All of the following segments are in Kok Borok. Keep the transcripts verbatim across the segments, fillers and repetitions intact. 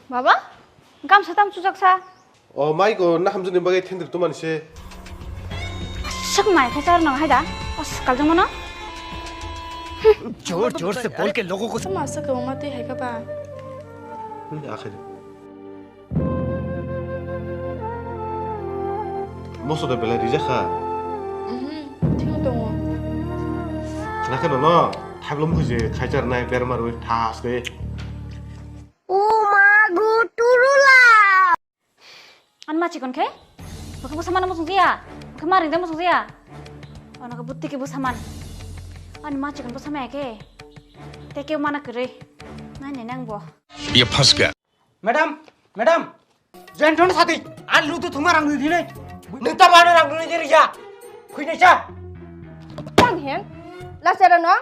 Baba, gamsa tam chujak sa. O mai ko na hamjani bagwi thendri tumani se. Aswk mai khe char nang hai da. Aswk kal jong mano. जोर जोर से बोल के लोगों को Sama sa ka ma twi hai ka ba. Hmm, akhir. Moso da belai rijak kha. Mhm, thik tongo. Khna khe nono, thaiblo mukhe je khaichar nai berma rwi thas khe. O ma go turula. Ani ma chikon khe? Bokhe bwsa mana muchung jaya? Bokhe ma ringde muchung jaya? Ono khe butti khe bwsa man. Ani ma chikon bwsa maya khe? Te keu mana kwrwi. Nai nai nang bo. ये फंस गया। Madam, madam, join thon sati, ar lutu thuma rang nui dine. Nung ta bana rang nui dine ya. Khui nai cha. Tang hen, la sera no.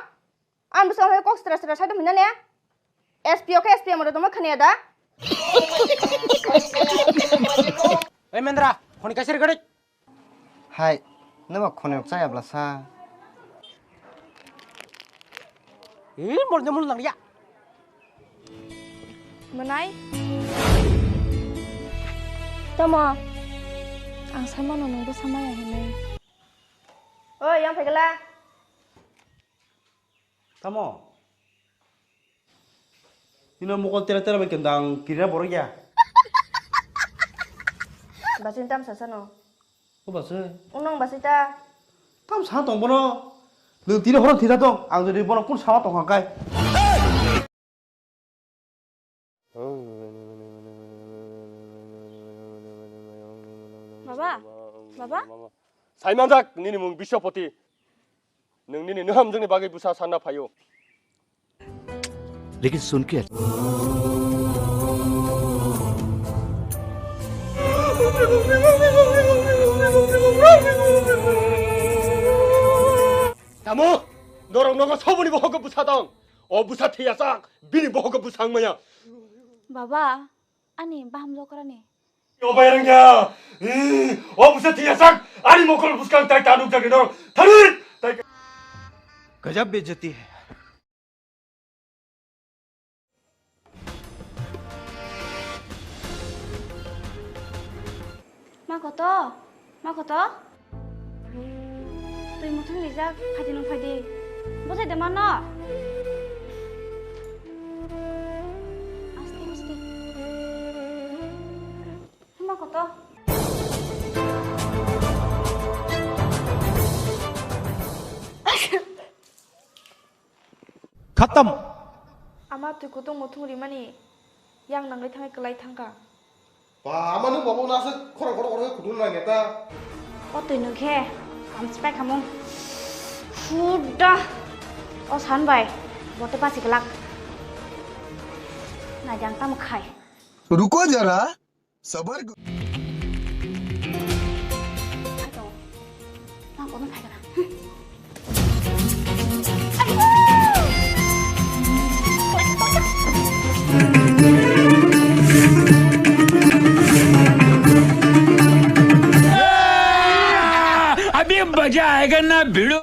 Ang bwskango hai kok sitra sitra sai tongmina ne? S P O khe S P M oro tongma khaniya da? Oi Mendra, phone kaisir gadi. Hai, nwma khone rok chaya bla sa? Ih, mol nyamul nang ya. Mwnai? Tamo? Ang sai mano nung bwsa maya hinwi. Oi, yang phaikala. Tamo? Ino mokol tera tera bai kendang kira borok ya. Basin tam sasano. O basai. Unong basai ta. Tam sa tong bono. Nung tini horon thira tong. Ang jodi bono kun sawa tong hangkai. Baba, baba. Saimanjak nini mung Bisyapati. Nung nini nuhamjwkni bagwi bwsa sanna phaio. लेकिन सुन के Tamo, norok nogo soboni bohogo bwsa tong. O bwsa thiyachak, bini bohogo bwsa wngmaya. Baba, ani baham jokrani. O bairangya, o bwsa thiyachak, ani mokol bwskang tai tanuk jagni norok. Thari, tai. गजब बेइज्जती है। Ma koto? Ma koto? Twi muthung rijak, phaidi nung phaidi. Bwsai de mano? Aste, aste. Ma koto? Khatam. Ama twi kutung muthung rimani yang nangwi thangwi kwlai thangkha. Ba, ama nung bobo nasa khorang khorang khorang kutung nang eta. O twi nung khe, kam spai khamung. Huda. O san bai, bote pasi glak. Nai jang tam khai. रुको जरा। सबर करो। Nang kono phai kana? अभी मजा आएगा ना भिड़ू।